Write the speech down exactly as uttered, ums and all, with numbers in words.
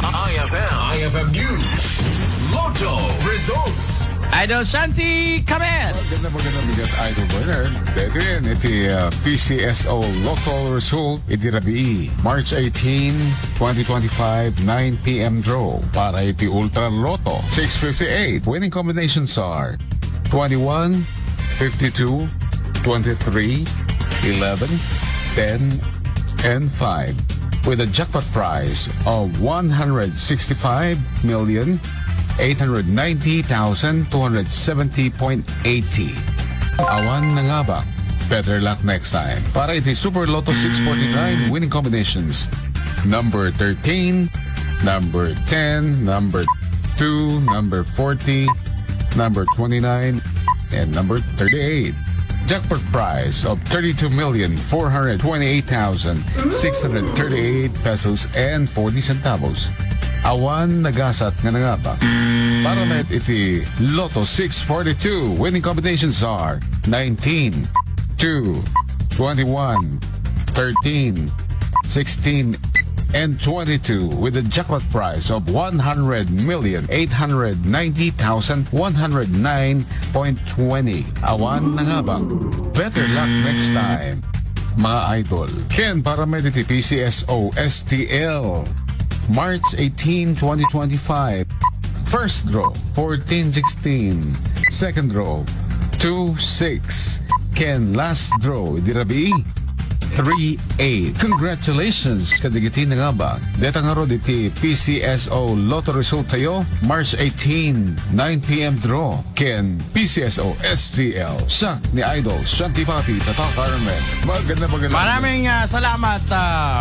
I F M, I F M News, Lotto Results. Idol Shanti Kamet. Magandang, magandang bigat, Idol Boyner. Dito yan, iti, uh, P C S O Lotto Result, iti rabii, March eighteen, twenty twenty-five, nine p m draw. Para iti Ultra Lotto, six fifty-eight. Winning combinations are twenty-one, fifty-two, twenty-three, eleven, ten, and five, with a jackpot prize of one hundred sixty-five million eight hundred ninety thousand two hundred seventy point eighty. Awan nangabak. Better luck next time. Para iti Super Lotto six forty-nine winning combinations, number thirteen, number ten, number two, number forty, number twenty-nine, and number thirty-eight. Jackpot prize of thirty-two million four hundred twenty-eight thousand six hundred thirty-eight pesos and forty centavos. Awan nagasat nga nangabak. Para met iti Lotto six forty-two, winning combinations are nineteen, two, twenty-one, thirteen, sixteen, and twenty-two, with a jackpot prize of one hundred million eight hundred ninety thousand one hundred nine point twenty. Awan nangabak. Better luck next time, mga idol. Ken para met iti P C S O S T L, March eighteen, twenty twenty-five. First draw, fourteen sixteen. Second draw, two six. Ken last draw, idi rabii, three eight. Congratulations kadagiti nangabak. Deta ngarud iti P C S O Lotto result tayo, March eighteen, nine p m draw. Ken P C S O S T L. Siak ni Idol Shanti Papi, Tata Carmen. Maganda, maganda. Maraming, ah, salamat, ah,